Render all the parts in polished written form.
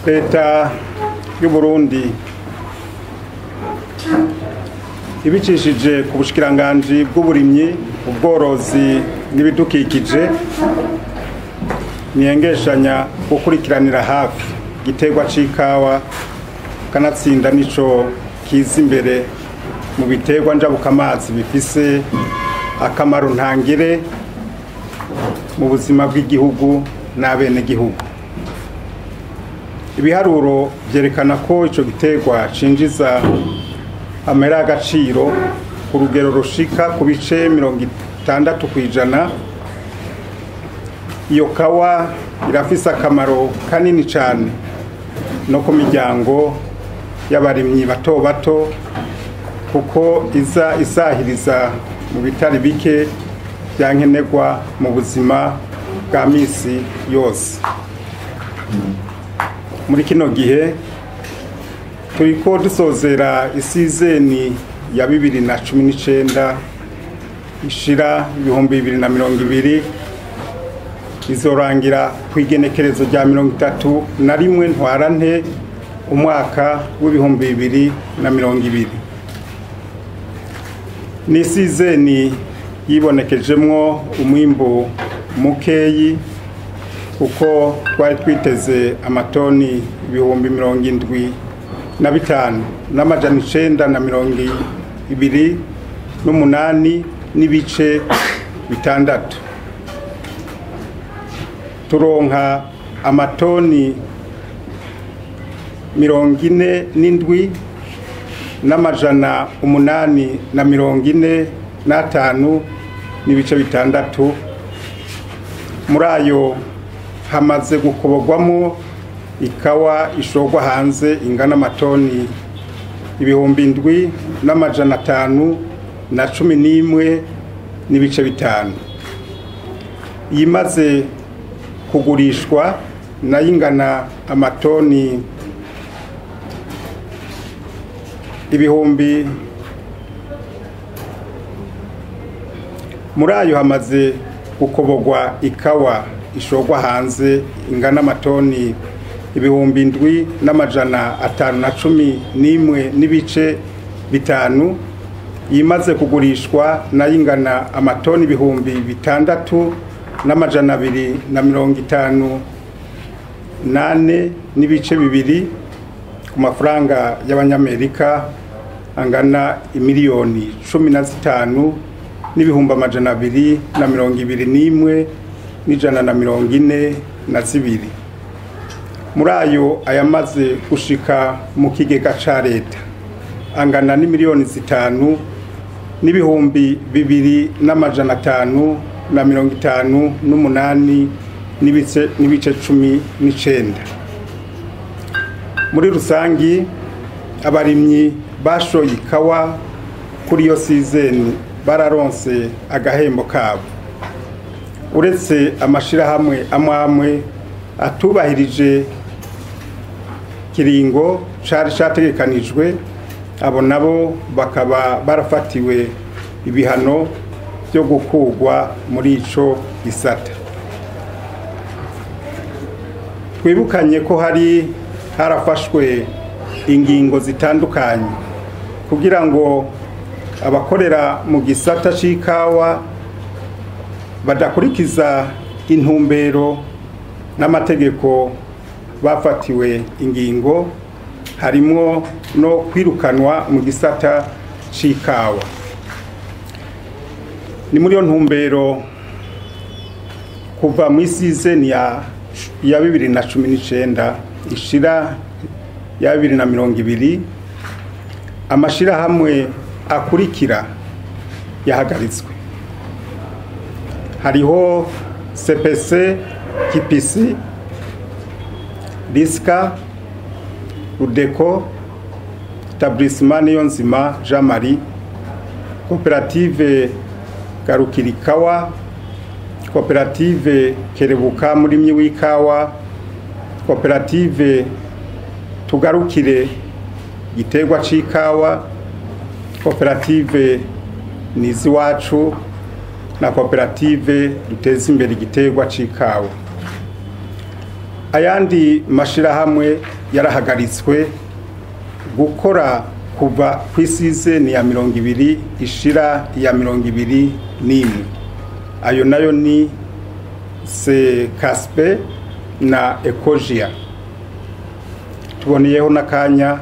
Leta y'u Burundi ibicishije ku bushikiranganji bw'uburimyi, ubworozi n'ibidukikije ntiyengeshanya gukurikiranira hafi igiterwa c'ikawa, kanatsinda nico kiza imbere mu biterwa njabukamazi bifise akamaro ntangire mu buzima bw'igihugu n'abenegihugu. Ibiharuro vyerekana ko ico giterwa cinjiza amahera y'agaciro ku rugero rushika ku bice 60%. Iyo kawa irafise akamaro kanini cane no ku miryango y'abarimyi bato bato, kuko iza isahiriza mu bitari bike vyankenerwa mu buzima bwa misi yose. Muri kino gihe turiko dusozera isizeni ya 2019 ishira 2020, izorangira kw'igenekerezo rya 31 Ntwarante umwaka w'2020. Ni isizeni yibonekejemwo umwimbu mukeyi, kuko twari twiteze amatoni 75,928.6, turonka amatoni 47,845.6. Muri ayo hamaze gukoborwamo ikawa ishorwa hanze ingana amatoni 7,511.5. Iyimaze kugurishwa nayo ingana amatoni ibihumbi. Muri ayo hamaze gukoborwa ikawa ishorwa hanze ingana amatoni 7,511.5. Imaze kugurishwa nayo ingana amatoni 6,254.2 ku mafaranga y'abanyamerika angana imiliyoni 15,221,142. Muri ayo ayamaze gushika mu kigega ca leta angana n'imiliyoni 5,002,558 n'ibice 19. Muri rusangi abarimyi bashoye ikawa kuri iyo sizeni bararonse agahembo kabo, uretse amashirahamwe amwe atubahirije kiringo cari categekanijwe, abo nabo bakaba barafatiwe ibihano byo gukurwa muri ico gisata. Twibukanye ko hari harafashwe ingingo zitandukanye kugira ngo abakorera mu gisata c'ikawa badakurikiza intumbero n'amategeko bafatiwe ingingo, harimwo no kwirukanwa mu gisata c'ikawa. Ni muri iyo ntumbero kuva mu isizeni ya 2019 ishira ya 2020 amashirahamwe akurikira yahagaritswe. Hariho CPC, KPC, Riska, Rudeko, Etablissement Niyonzima Jean Marie, Koperative Garukirikawa, Koperative Kerebuka Murimyi w'ikawa, Koperative Tugarukire Giterwa c'ikawa, Koperative Niziwacu na Koperative Duteze Imbere Igiterwa c'ikawa. Ayandi mashirahamwe yarahagaritswe gukora kuva ku isizeni ya 20 ishira ya 21. Ayo nayo ni Secaspe na Ecogia. Tuboneyeho n'akanya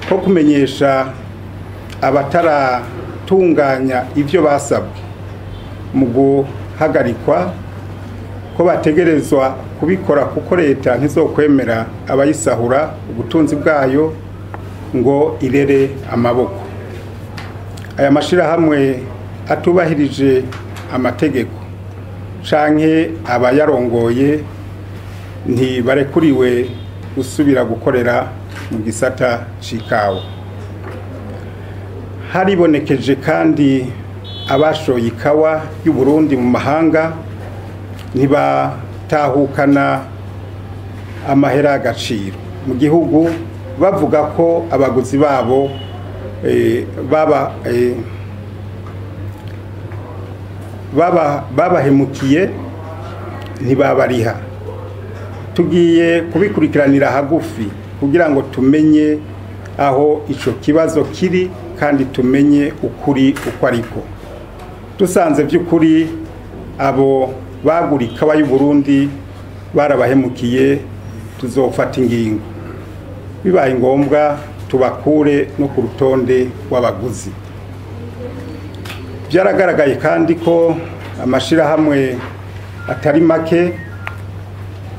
ko kumenyesha abataratunganya ivyo basabwe mu guhagarikwa ko bategerezwa kubikora, kuko leta ntizokwemera abayisahura ubutunzi bwayo ngo irere amaboko. Aya mashirahamwe atubahirije amategeko canke abayarongoye ntibarekuriwe gusubira gukorera mu gisata c'ikawa. Haribonekeje kandi abashoye ikawa y'u Burundi mu mahanga ntibatahukana amahera y'agaciro mu gihugu, bavuga ko abaguzi babo babahemukiye ntibabariha. Tugiye kubikurikiranira hagufi kugira ngo tumenye aho ico kibazo kiri kandi tumenye ukuri uko ariko. Dusanze by'ukuri abo bagura ikawa y'u Burundi barabahemukiye, tuzofata ingingo, bibaye ngombwa tubakure no ku rutonde rw'abaguzi. Byaragaragaye kandi ko amashirahamwe atari make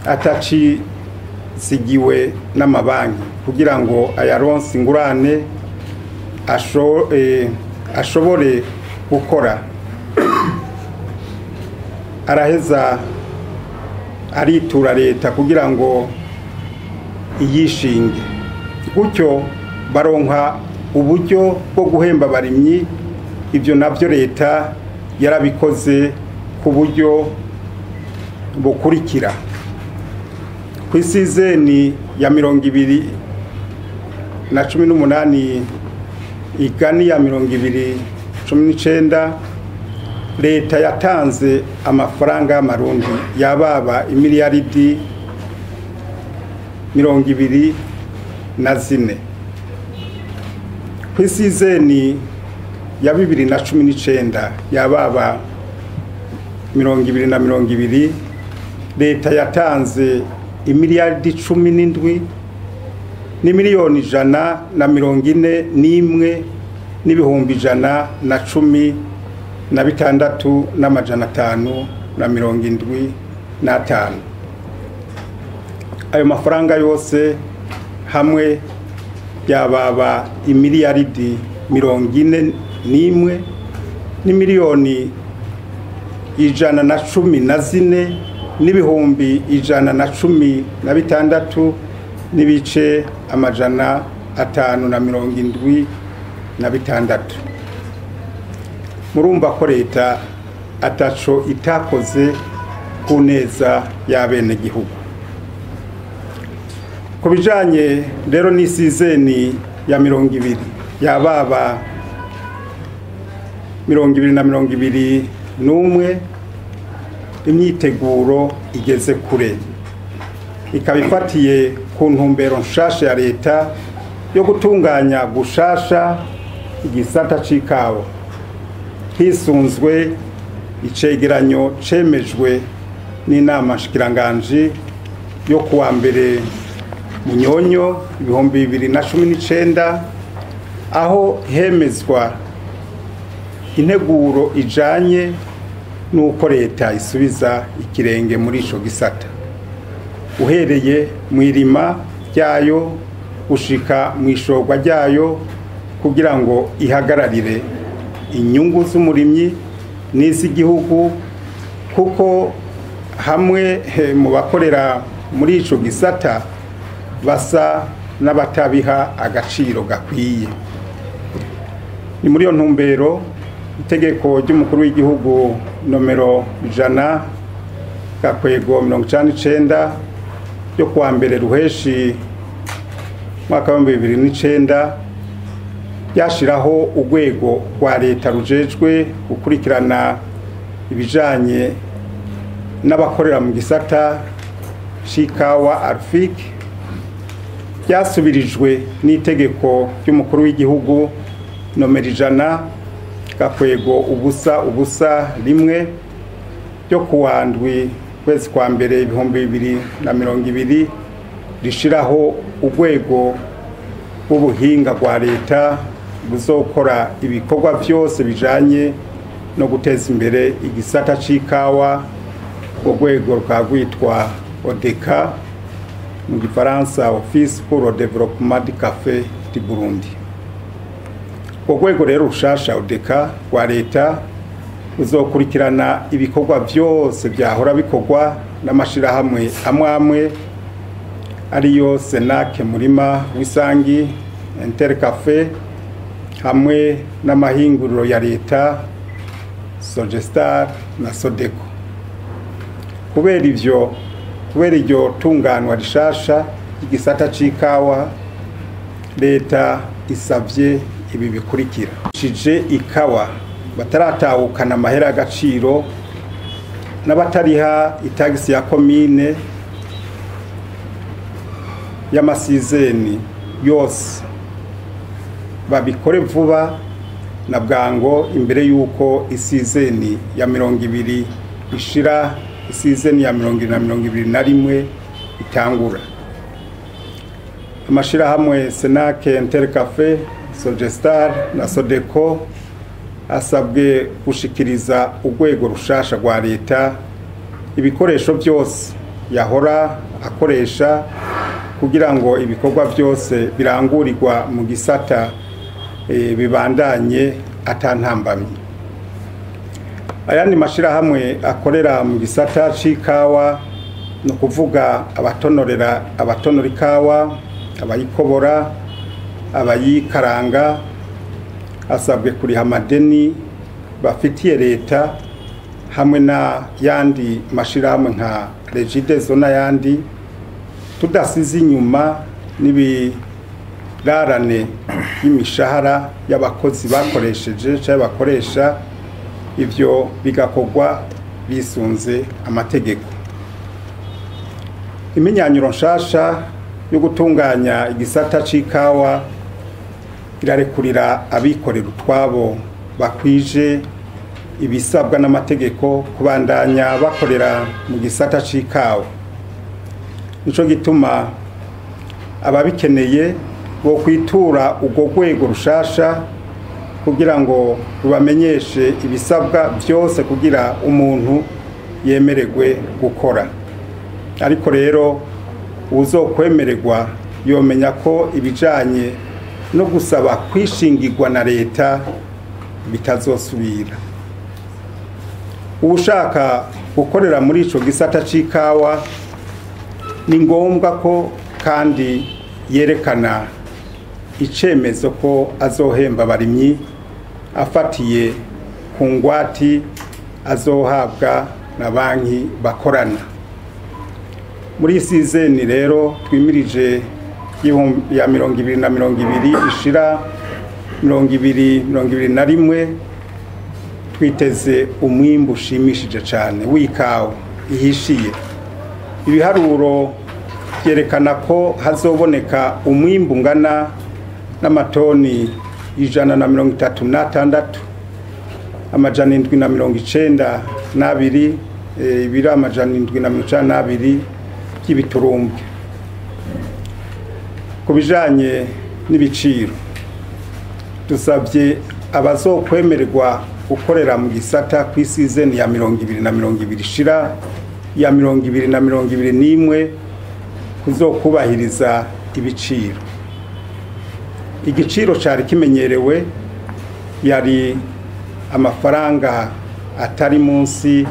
atacizigiwe n'amabanki kugira ngo ayaronse ingurane ashobore gukora. Araheza aritura leta kugira ngo iyishinge, gutyo baronka uburyo bwo guhemba abarimyi. Ibyo navyo leta yarabikoze ku buryo bukurikira. Ku isizeni ya 2018 igani ya 2019, leta yatanze amafaranga y'amarundi yababa imiliyaridi 24. Ku isizeni ya 2019 yababa 2020, leta yatanze imiliyaridi 17 n'imiliyoni 141 n'ibihumbi 116 575. Ayo mafaranga yose hamwe yababa imiliyaridi 41 n'imiliyoni 114 n'ibihumbi 116 n'ibice 576. Murumva ko leta ataco itakoze ku neza y'abenegihugu. Ku bijanye rero n'isizeni ya 20 yababa 2021, imyiteguro igeze kure, ikaba ifatiye ku ntumbero nshasha ya leta yo gutunganya gushasha igisata c'ikawa hisunzwe icegeranyo cemejwe n'inama nshikiranganji yo kuwa mbere Munyonyo 2019, aho hemezwa integuro ijanye nuko leta isubiza ikirenge muri ico gisata, uhereye mu irima ryayo gushika mu ishorwa ryayo, kugira ngo ihagararire inyungu z'umurimyi n'iz'igihugu, kuko hamwe mu bakorera muri ico gisata basa n'abatabiha agaciro gakwiye. Ni muri iyo ntumbero itegeko ry'umukuru w'igihugu nomero 100 gakwego 99 ryo kuwa mbere Ruheshi mwaka wa 2009 ryashiraho urwego rwa leta rujejwe gukurikirana ibijanye n'abakorera mu gisata c'ikawa Arfik, ryasubirijwe n'itegeko ry'umukuru w'igihugu nomero 100-001 ryo kuwa 7 kwezi kwa mbere 2020 rishiraho urwego rw'ubuhinga rwa leta buzokora ibikorwa byose bijanye no guteza imbere igisata c'ikawa. Urwego rukagwitwa ODECA, mu gifaransa Office pour le Développement du Café du Burundi. Urwego rero rushasha ODECA rwa leta ruzokurikirana ibikorwa byose byahora bikorwa n'amashirahamwe amwe ariyo Senake Murima Wisangi, Intercafe hamwe n'amahinguriro ya leta Sogestar na Sodeko. Kubera iryo tunganwa rishasha igisata c'ikawa, leta isavye ibi bikurikira: shije ikawa bataratahukana amahera agaciro n'abatariha itagisi ya komine y'amasizeni yose babikore vuba na bwango imbere yuko isizeni ya 20 ishira isizeni ya 2021 itangura. Amashirahamwe Senake, Intercafe, Sogestar na Sodeko asabwe gushikiriza urwego rushasha rwa leta ibikoresho byose yahora akoresha kugira ngo ibikorwa byose birangurirwa mu gisata bibandanye atantambamye. Ayandi mashirahamwe akorera mu gisata c'ikawa, no kuvuga abatonora ikawa, abayikobora, abayikaranga, asabwe kuriha amadeni bafitiye leta hamwe na yandi mashirahamwe nka Regideso n'ayandi, tudasize inyuma n'ibirarane y'imishahara y'abakozi bakoresheje cyangwa bakoresha, ivyo bigakorwa bisunze amategeko. Iminyanyuro nshasha yo gutunganya igisata c'ikawa irarekurira abikorera utwabo bakwije ibisabwa n'amategeko kubandanya bakorera mu gisata c'ikawa. Nico gituma ababikeneye bo kwitura urwo rwego rushasha kugira ngo rubamenyeshe ibisabwa byose kugira umuntu yemererwe gukora. Ariko rero uzokwemererwa yomenya ko ibijanye no gusaba kwishingirwa na leta bitazosubira. Ushaka gukorera muri ico gisata c'ikawa ni ngombwa ko kandi yerekana icemezo ko azohemba abarimyi afatiye ku ngwati azohabwa na banki bakorana. Muri sizeni rero twimirije ya 2020 ishira 2021 twiteze umwimbu ushimishije cyane w'ikawa ihishiye. Ibiharuro byerekana ko hazoboneka umwimbu ungana n'amatoni 136 792 ibiro 792 by'ibiturumbwe. Ku bijanye n'ibiciro, dusabye abazokwemererwa gukorera mu gisata ku season ya 2020 ishira ya 2021 kuzokubahiriza ibiciro. Igiciro cari kimenyerewe yari amafaranga atari munsi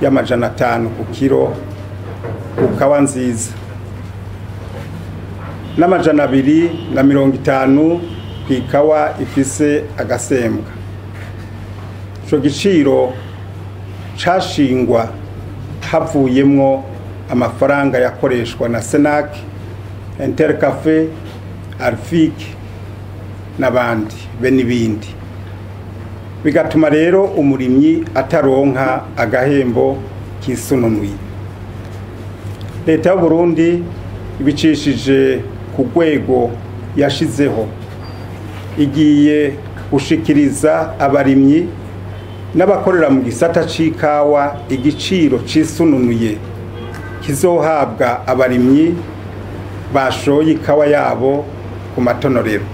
y'500 ku kiro ukawa nziza, n'250 ku ikawa ifise agasembwa. Ico giciro cashingwa havuyemwo amafaranga yakoreshwa na Senac, Intercafe, Arfik n'abandi be n'ibindi, bigatuma rero umurimyi ataronka agahembo kisununuye. Leta y'u Burundi ibicishije ku rwego yashizeho igiye gushikiriza abarimyi n'abakorera mu gisata c'ikawa igiciro cisununuye kizohabwa abarimyi bashoye ikawa yabo ku matonorero.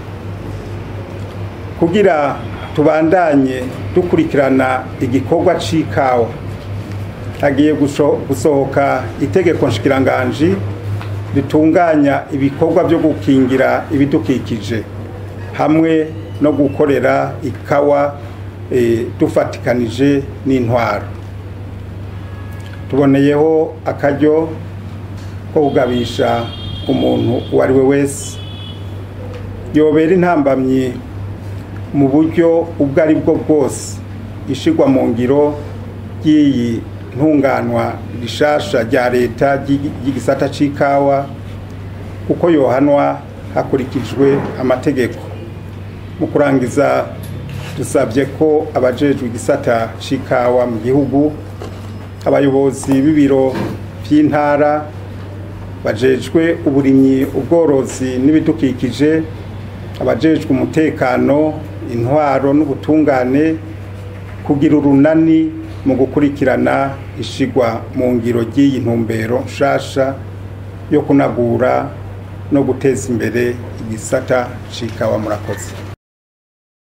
Kugira tubandanye dukurikirana igikorwa c'ikawa, hagiye gusohoka itegeko nshikiranganji ritunganya ibikorwa byo gukingira ibidukikije hamwe no gukorera ikawa dufatikanije n'intwaro. Tuboneyeho akaryo ko kugabisha umuntu uwo ari we wese yobera intambamyi mu buryo ubwo ari bwo bwose ishigwa mu ngiro ry'iyi ntunganwa rishasha rya leta ry'igisata c'ikawa, kuko yohanwa hakurikijwe amategeko. Mu kurangiza, dusabye ko abajejwe igisata c'ikawa mu gihugu, abayobozi b'ibiro vy'intara bajejwe uburimyi, ubworozi n'ibidukikije, abajejwe umutekano, intwaro n'ubutungane, kugira urunani mu gukurikirana ishigwa mu ngiro ry'iyi ntumbero nshasha yo kunagura no guteza imbere igisata c'ikawa. Murakoze.